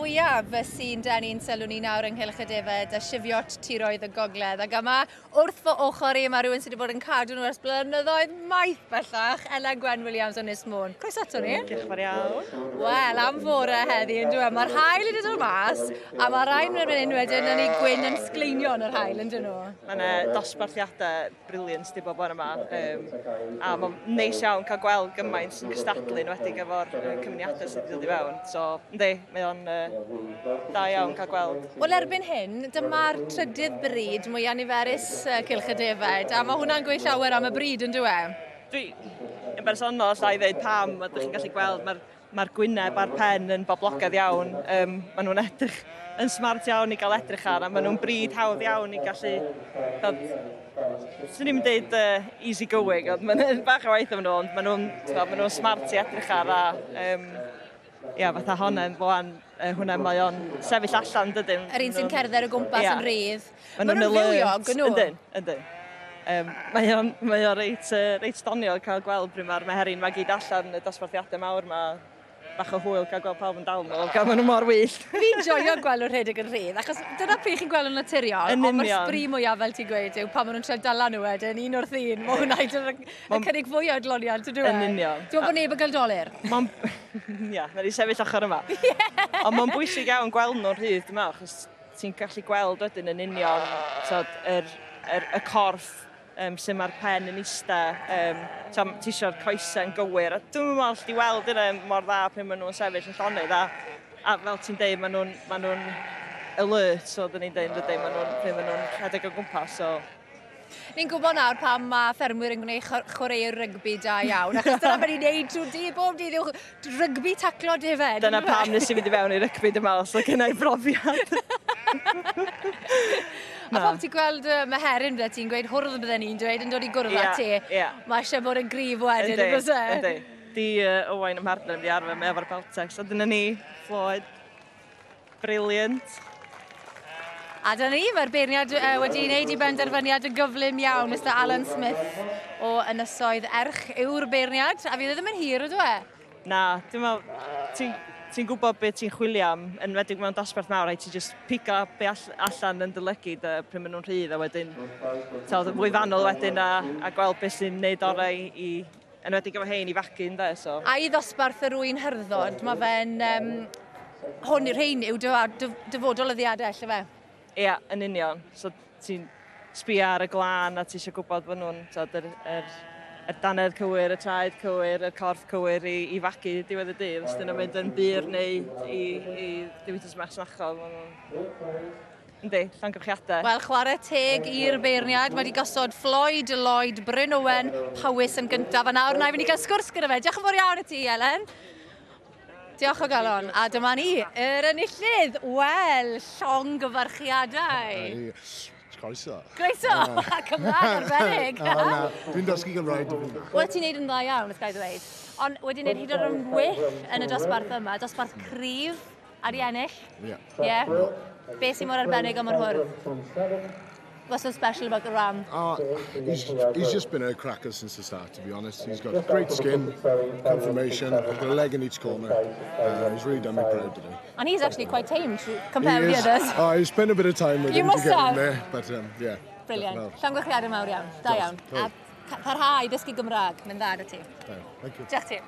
fwyaf sy'n denu'n sylw ni nawr ynghylch y defaid a Cheviot tiroedd y gogledd. Ac yma wrth fy ochr i mae rhywun sydd wedi bod yn cadw nhw ers blynyddoedd maith bellach, Elen Gwen Williams o Ynys Môn. Croeso ato ni. Diolch yn fawr iawn. Wel, am fore heddi yn dwi. Mae'r haul wedi dod mas, a mae rhain yn mynd wedyn yn ei gwyn yn sgleinio yn yr haul, yn dyn nhw. Mae yna dosbarthiadau brilliant di bod bore yma, a mae'n neis iawn cael gweld gymaint sy'n cystadlu, yn enwedig efo'r cymunedau sydd wedi dod i fewn. So, yndi, mae o'n da iawn cael gweld. Wel, erbyn hyn, dyma'r trydydd bryd mwyaf niferus Cylch y Defaid, a mae hwnna'n gweud llawer am y bryd, yn dyw e? Dwi, yn bersonol, alla i ddeud pam, a ydych chi'n gallu gweld, mae'r mae gwyneb a'r pen yn boblogaidd iawn. Maen nhw'n edrych yn smart iawn i gael edrych ar, a maen nhw'n bryd hawdd iawn i gallu... Swn i'n dweud easy going, ond mae'n bach o waith efo nhw, ond maen nhw'n ma nhw smart i edrych ar, a ia, fatha honna, wan, hwnna mae o'n sefyll allan, dydyn. Yr un sy'n cerdded o gwmpas yn rhydd. Maen nhw'n fywiog, nhw? Yndyn, yndyn. Mae o'n mae o reit, reit doniol cael gweld pryd mae'r meheryn mae gyd allan y dosbarthiadau mawr ma. Bach o hwyl cael gweld pawb yn dal nhw, gan maen nhw mor wyllt. Fi'n joio gweld nhw'n rhedeg yn rhydd, achos dyna pryd chi'n gweld nhw'n naturiol, Yn ond mae'r union. sbri mwyaf, fel ti'n gweud, yw pan maen nhw'n trio dala nhw wedyn, un wrth un. Mae hwnna hyd yn y cynnig fwy o adloniant, yndyw e? Yn union. Dwi'n meddwl bod neb yn cael dolur. Mae'n... Ia, na ni sefyll ochr yma. Ond mae'n bwysig iawn gweld nhw'n rhydd, dwi'n meddwl, achos ti'n gallu gweld wedyn yn union tod, yr, yr, y corff, sut mae'r pen yn ista, ti eisiau'r coesau yn gywir. A dwi'n meddwl allu di weld yna mor dda pan maen nhw'n sefyll yn llonydd. A fel ti'n deud, maen nhw'n ma nhw alert, so dyn ni'n deud, dydyn, maen nhw'n pryd maen nhw'n rhedeg o gwmpas. So. Ni'n gwybod nawr pam mae ffermwyr yn gwneud chwaraewr rygbi da iawn, achos dyna beth ni'n neud trwy dydd, bob dydd yw rygbi taclo defaid. Dyna pam nes i fynd i fewn i rygbi, dwi'n meddwl, so gynna i brofiad. A pam ti'n gweld Meheryn bydde ti'n gweud, hwrdd bydde ni'n dweud, yn dod i gwrdd â ti. Mae eisiau bod yn gryf wedyn, yndi, yn does e? Yndi. Di Owain ym mhartner yn mynd i arfer, mae efo'r Beltex. A dyna ni, Floyd. Brilliant. A dyna ni, mae'r beirniad wedi wneud i benderfyniad yn gyflym iawn. Mr Alan Smith o Ynysoedd Erch yw'r beirniad, a fydd e ddim yn hir, ydw e? Na, dwi'n meddwl, ti'n ti gwybod beth ti'n chwilio am, yn enwedig mewn dosbarth mawr, rhaid ti just pigo be allan yn dy lygid pryd maen nhw'n rhydd, a wedyn, tawd, fwy fanwl wedyn a gweld beth sy'n neud orau i enwedig efo hein i fagu, ynde, so. A'i ddosbarth yr ŵyn hyrddod, mae fe'n... Hwn yw'r rhein yw dyfodol y ddiadell, ife? Ia, yn union. So ti'n sbio ar y glân a ti eisiau gwybod bod nhw'n, tod, yr, yr, yr dannedd cywir, y traed cywir, y corff cywir i fagu diwedd y dydd. Os dyn nhw'n mynd yn bur neu i ddiwydiant masnachol, maen nhw'n... Yndi, llongyfarchiadau. Wel, chwarae teg i'r beirniad. Mae wedi gosod Floyd, Lloyd, Bryn Owen, Powys yn gyntaf. A nawr na i fynd i gael sgwrs gyda fe. Diolch yn fawr iawn i ti, Elen. Diolch o galon. A dyma ni, yr enillydd. Wel, llongyfarchiadau. Croeso. Croeso! A Cymraeg arbennig. O, na, dwi'n dysgu Gymraeg. Wel, ti'n neud yn dda iawn, os ga i ddweud. Ond wedi neud hyd yn oed yn well yn y dosbarth yma, dosbarth cryf a di ennill. Ie. Ie. Be sy'n mor arbennig am yr hwrdd? What's so special about the ram? Oh, he's just been a cracker since the start, to be honest. He's got great skin, conformation, got a leg in each corner. He's really done me proud today. And he's actually quite tame compared He with is. the others. Oh, he spent a bit of time with You him to must get him have. there, but yeah. Brilliant. Well, Llongyfarchiadau mawr iawn. Da iawn. Diolch. A parhau i ddysgu Gymraeg. Mae'n dda 'da ti. Thank you. Diolch ti.